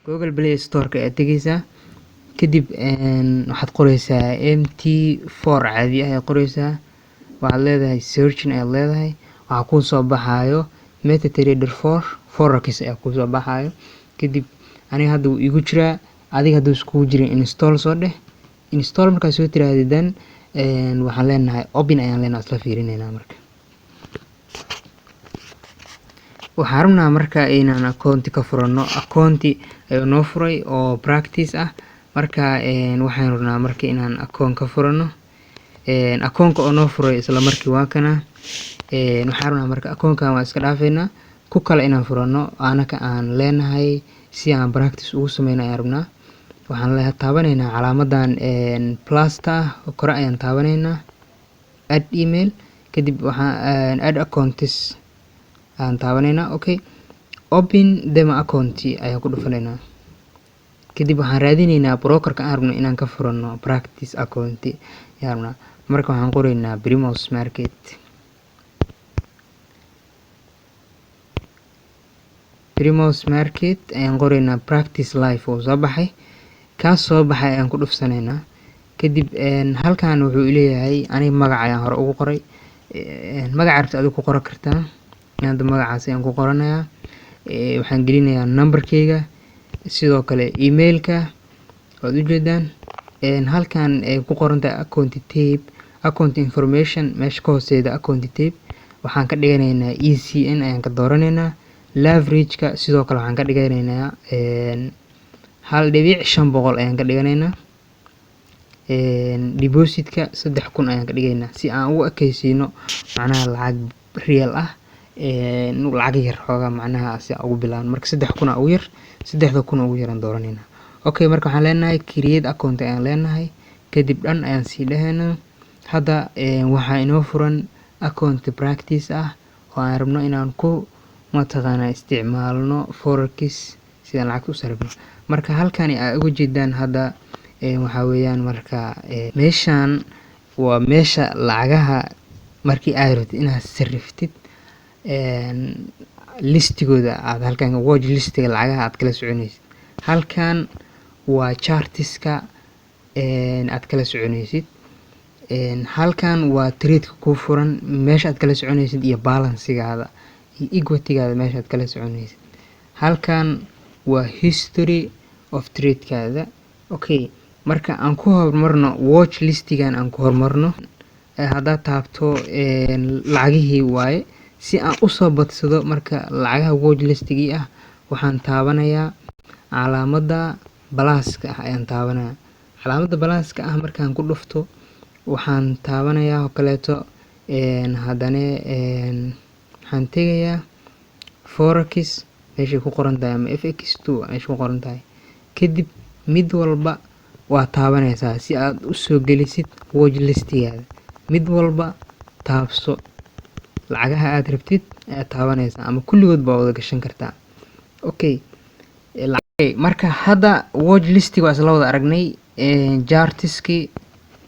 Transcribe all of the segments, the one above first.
Google Play Store-ka ayaad tegeysaa. Kadib waxaad qoreysaa MT4 caadi ah ayaad qoreysaa. Waxaad leedahay searching ayaad leedahay. Waxaa kuu soo baxaayo MetaTrader 4 Forex ayaa kuu soo baxaayo. Kadib aniga hadda wuu igu jiraa, adiga hadduu iskugu jirin install soo dheh. Install markaad soo tiraahdo, then waxaan leenahay open ayaan leenahay, isla fiirineynaa. Marka waxaan rabnaa marka inaan accounti ka furano. Accounti ayuu noo furay oo practice ah. Marka waxaan rabnaa marka inaan account ka furano. Accountka oo noo furay isla markii waa kana. Waxaan rabnaa marka accountkan waa iska dhaafeynaa, ku kale inaan furano anaka aan leenahay si aan practice ugu sameyno ayaan rabnaa. Waxaan la taabaneynaa calaamadan plusta ah kore ayaan taabaneynaa, add email. Kadib waxaan add accounts aan taabaneynaa. Okay, open demo account ayaan ku dhufaneynaa. Kadib waxaan raadineynaa brokerka aan rabno inaan ka furano practice account ayaan rabnaa. Marka waxaan qoreynaa Primus Market. Primus Market ayaan qoreynaa. Practice live oo soo baxay, kaas soo baxay ayaan ku dhufsaneynaa. Kadib halkan wuxuu leeyahay aniga magac ayaan hore ugu qoray. Magaca rabta adiga ku qoran kartaa. Hadda magacaas ayaan ku qoranayaa. Waxaan gelinayaa numberkeyga, sidoo kale emailka waad ujeedaan. Halkan ay ku qoran tahay account type, account information, meesha ka hooseeda account type waxaan ka dhiganaynaa ECN ayaan ka dooranaynaa. Leverage-ka sidoo kale waxaan ka dhiganaynaa 1.500 ayaan ka dhiganaynaa. Deposit-ka 3000 ayaan ka dhigaynaa si aan ugu ekeysiino macnaha lacag real ah, lacag yar xoogaa macnaha si aan ugu bilaabno. Marka 3000 aa ugu yar, 3000 ugu yar aan dooraneynaa. Okay, marka waxaan leenahay create account ayaan leenahay. Kadib dhan ayaan sii dhahaynaa. Hadda waxaa inoo furan account practice ah oo aan rabno inaan ku mataqaanaa isticmaalno forex si aan lacag u sarifno. Marka halkani aa uga jeedaan hadda waxaa weeyaan, marka meeshan waa meesha lacagaha markii aad rabtid inaad sariftid listigooda aad halkan watch listiga lacagaha aad kala soconaysid. Halkan waa chartiska aad kala soconaysid. Halkan waa trade-ka kuu furan meesha aad kala soconaysid, iyo balansigaada iyo equity-gaada meesha aad kala soconaysid. Halkan waa history of trade-kaada. Okay, marka aan ku horumarno watch listigan aan ku horumarno. Haddaad taabto lacagihii waaye. Si aan usoo badsado marka lacagaha watch listigii ah, waxaan taabanayaa calaamada pluska ah ayaan taabanayaa. Calaamada pluska ah markaan ku dhufto, waxaan taabanayaa oo kaleeto haddana waxaan tegayaa forex meeshay ku qoran tahay ama FX2 meesha ku qoran tahay. Kadib mid walba waa taabanaysaa si aad usoo gelisid watch listigaada. Mid walba taabso, lacagaha aad rabtid ayaad taabanaysaa ama kulligood baa wada gashan kartaa. Okay, marka hadda watch listiga waa isla wada aragnay, chartiski,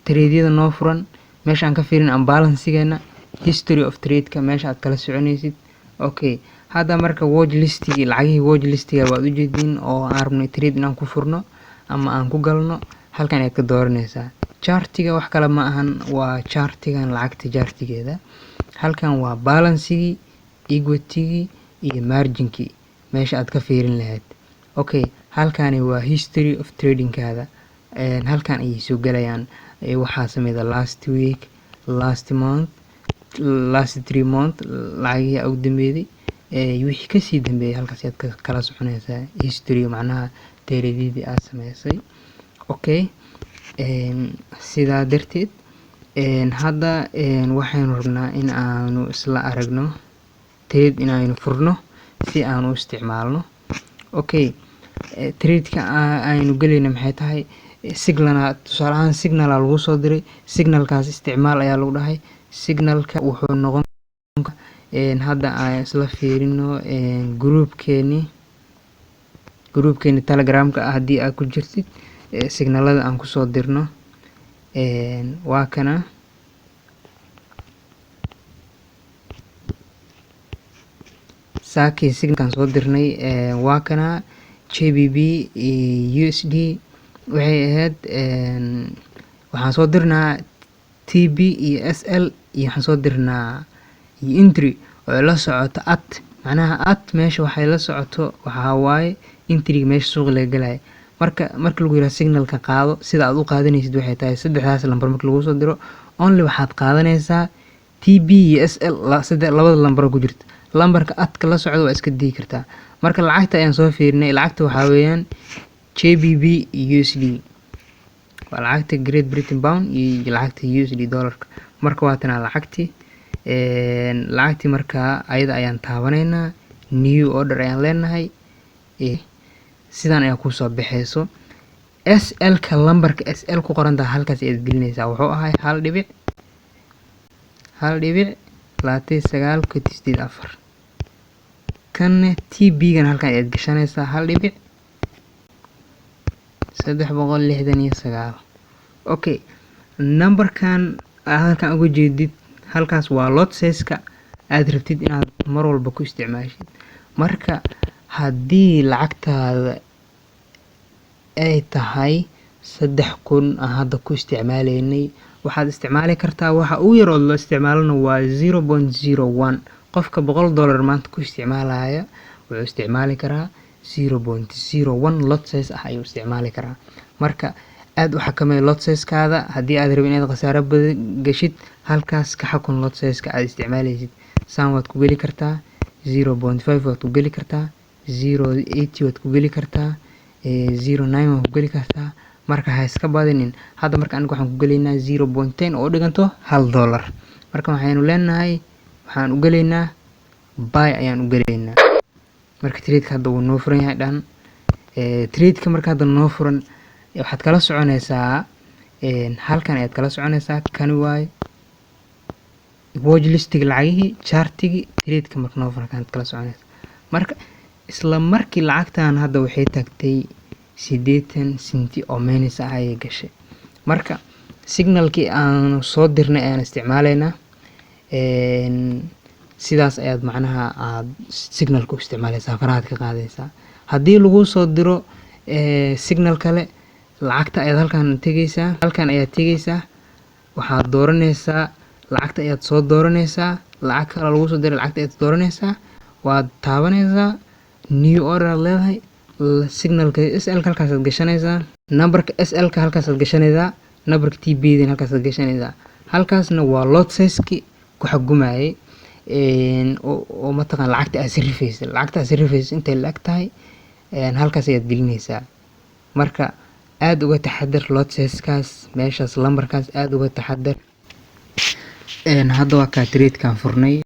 trade-yada noo furan, meesha aan ka fiirin aan balansigeena, history of trade-ka meesha aad kala soconaysid. Okay, hadda marka watch listigii, lacagihii watch listiga waad ujeediin oo aan rabnay trade inaan ku furno ama aan ku galno, halkan ayaad ka dooranaysaa. Chartiga wax kale ma ahan, waa chartigan lacagta chartigeeda. Halkan waa balansigii, equity-gii iyo marginkii meesha aad ka fiirin lahayd. Okay, halkani waa history of tradingkaada. Halkan ayay soo galayaan waxaa sameyda last week, last month, last 3 month, lacagihii ugu dambeeyay, wixii kasii dambeeyay halkaas ayaad kala soconaysaa history macnaha trade-yadii aad sameysay. Okay, sidaa darteed hadda waxaynu rabnaa in aanu isla aragno trade inaynu furno si aan u isticmaalno. Okay, trade-ka aynu gelayna maxay tahay? Signal, tusaale ahaan signal aa lagu soo diray, signalkaas isticmaal ayaa lagu dhahay. Signalka wuxuu noqon, hadda aan isla fiirino groupkeeni Telegramka ah haddii aad ku jirtid, signalada aan kusoo dirno waa kana. Saakii signalkan soo dirnay waa kana. GBP USD waxay ahayd, waxaan soo dirnaa TP iyo SL iyo waxaan soo dirnaa iyo entry oo la socoto at, macnaha at meesha waxay la socoto waxaa waaye entryga meesha suuqa laga galayo. Marka lagu yiraahdo signalka qaado, sida aad u qaadanaysid waxay tahay saddexdaas lambar marka lagu soo diro, only waxaad qaadanaysaa TP iyo SL, saddex labada lambar ku jirta. Lambarka atka la socdo waa iska digi kartaa. Marka lacagta ayaan soo fiirinay, lacagta waxaa weeyaan GBP USD, waa lacagta Great Britain Pound iyo lacagta USD dollarka. Marka waa tanaa lacagtii, lacagtii markaa ayada ayaan taabanaynaa, new order ayaan leenahay, sidaan ayaa kusoo baxeyso. SL ka lambarka SL ku qoran tahay halkaas ayaad gelinaysaa. Wuxuu ahay 1.1.29.84. Kanne TP gan halkan ayaad gashanaysaa, 1.369. Okay, numberkan aad halkan uga jeedid halkaas waa lot size-ka aad rabtid inaad mar walba ku isticmaashid. Marka haddii lacagtaada ay tahay 3000 aan hadda ku isticmaaleynay, waxaad isticmaali kartaa waxa ugu yar oo la isticmaalana waa 0.01. Qofka $100 maanta ku isticmaalaya wuxuu isticmaali karaa 0.01 lot size ah ayuu isticmaali karaa. Marka aad u xakamee lot size-kaada. Haddii aad rabin inaad khasaaro badan gashid, halkaas ka xukun lot size-ka aad isticmaaleysid. Saan waad ku geli kartaa, 0.5 waad ku geli kartaa, 0.80 waad ku geli kartaa, 0.9 waad ku geli kartaa. Marka ha iska badinin. Hadda marka aniga waxaan ku gelaynaa 0.10 oo u dhiganto $1. Marka waxaynu leenahay, waxaan u gelaynaa buy ayaan u gelaynaa. Marka trade-ka hadda wuu noo furan yahay dhan. Trade-ka marka hadda noo furan waxaad kala soconaysaa halkan ayaad kala soconaysaa. Kani waaye watch listiga lacagihii, chartigi trade-ka marka noo furan kanaad kala soconaysaa. Marka isla markii lacagtan hadda waxay tagtay 80 senti oo minus ah ayay gashay. Marka signalkii aan soo dirnay ayaan isticmaalaynaa. Sidaas ayaad macnaha aad signalka u isticmaaleysaa, farahaad ka qaadaysaa. Haddii lagu soo diro signal kale, lacagta ayaad halkan tegeysaa, halkan ayaad tegeysaa, waxaad dooranaysaa lacagta ayaad soo dooranaysaa, lacag kale lagu soo diray lacagta ayaad dooranaysaa, waad taabanaysaa, new order aad leedahay, signalka SL ka halkaasaad gashanaysaa, numberka SL ka halkaasaad gashanaysaa, numberka TP dan halkaasaad gashanaysaa. Halkaasna waa lot size-ki ku xagumayay oo mataqaan lacagta aad sarifaysa, lacagta aad sarifaysa intay la-eg tahay halkaas ayaad gelinaysaa. Marka aad uga taxadar lot size-kaas, meeshaas lambarkaas aad uga taxadar. Hadda waa kaa trade-kan furnay.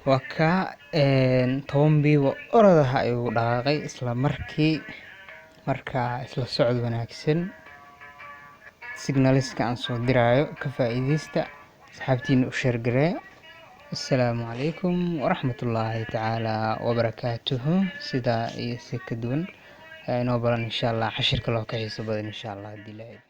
Waa kaa 10 pip oradaha ayuu dhaqaaqay isla markii. Marka isla socod wanaagsan, signaliska aan soo diraayo ka faa'iidaysta, asxaabtiina u share gareeya. Assalaamu calaykum waraxmatullaahi tacaala wabarakaatuhu. Sidaa iyo si ka duwan ayaa inoo baran insha Allah cashirka loo ka xiiso badan insha Allah haddii Ilaahay.